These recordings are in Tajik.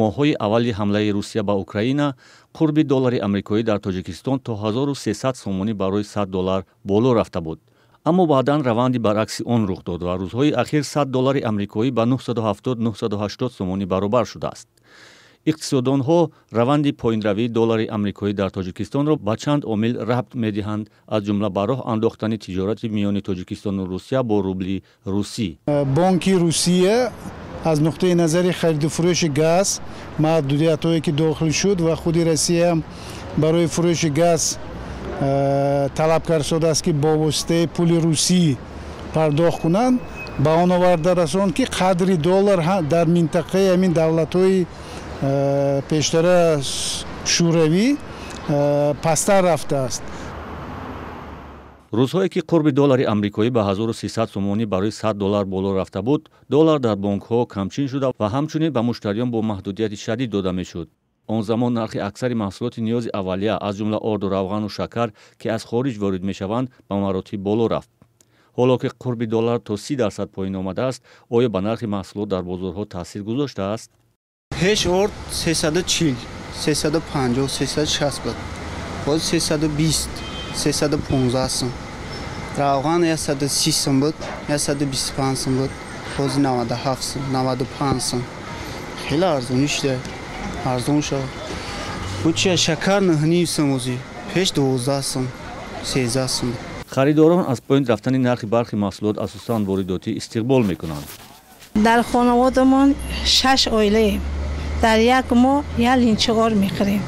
Моҳҳои аввали ҳамлаи Русия ба Украина қурби доллари амрикоӣ дар Тоҷикистон то 1300 сомонӣ барои 100 доллар боло рафта буд. Аммо баъдан раванди баръакси он рух дод ва рӯзҳои ахир 100 доллари амрикоӣ ба 970-980 сомонӣ баробар шудааст. Иқтисоддонҳо раванди поинравии доллари амрикоӣ дар Тоҷикистонро ба чанд омил рабт медиҳанд, аз ҷумла ба роҳ андохтани тиҷорати миёни Тоҷикистону Русия бо рубли русӣ. Бонки Русия аз нуқтаи назари хариду фурӯши газ маҳдудиятҳое ки дохил шуд ва худи Россия барои фурӯши газ талаб кард, ки бо воситаи пули русӣ пардохт кунанд, ба он оварда расонд, ки қадри доллар дар минтақаи ҳамин давлатҳои пештара Шӯравӣ пасттар рафтааст. Рӯзҳое ки қурби доллари амрикоӣ ба 1300 сомонӣ барои 100 доллар боло рафта буд, доллар дар бонкҳо камчин шуда ва ҳамчунин ба муштариён бо маҳдудияти шадид дода мешуд. Он замон нархи аксари маҳсулоти ниёзи аввалия, аз ҷумла орду, равғану шакар, ки аз хориҷ ворид мешаванд, ба маротиб боло рафт. Ҳоло ки қурби доллар то 30% поин омадааст, оё ба нархи маҳсулот дар бозорҳо таъсир гузоштааст? Пеш орд 340, 350, 360 буд, ҳозир 320, 315 сум. Равған 130 сум буд, 125 сум буд, ҳозир 97 сум, 95 сум. Хеле арзонӣ шуда, арзон шуд. Бучия шакар 9,5 сум, ҳозир, пеш 12 сум, 13 сум. Харидорон аз поин рафтани нархи бархи маҳсулот, асосан воридотӣ, истиқбол мекунанд. Дар хонаводамон шаш оилаем. Дар як моҳ як линчи орд мехӯрем,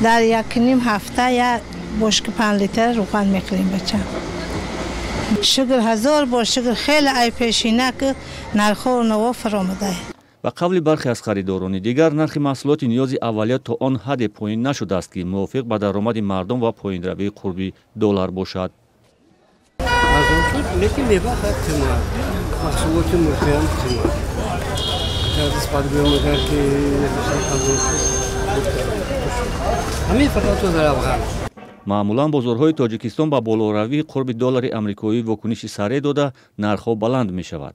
дар якним ҳафта як бошки 5 литр рӯған мехӯрем. Бача, шукр, ҳазор бор шукр, хеле ай пешина ки нархҳо наво фаромада. Ба қавли бархе аз харидорони дигар, нархи маҳсулоти ниёзи аввалия то он ҳадде поин нашудааст, ки мувофиқ ба даромади мардум ва поинравии қурби доллар бошад. Арзон шуд, лекин мебахад қимат, маҳсулоти мурғиам қимат. Нисбат гӯям, агар ки арзон шуд, ҳамин фақат равған. Маъмулан бозорҳои Тоҷикистон ба болоравии қурби доллари амрикоӣ вокуниши сареъ дода, нархҳо баланд мешавад.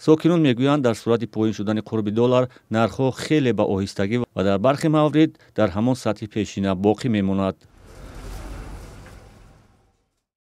Сокинон мегӯянд, дар сурати поин шудани қурби доллар нархҳо хеле ба оҳистагӣ ва дар бархе маврид дар ҳамон сатҳи пешина боқӣ мемонад.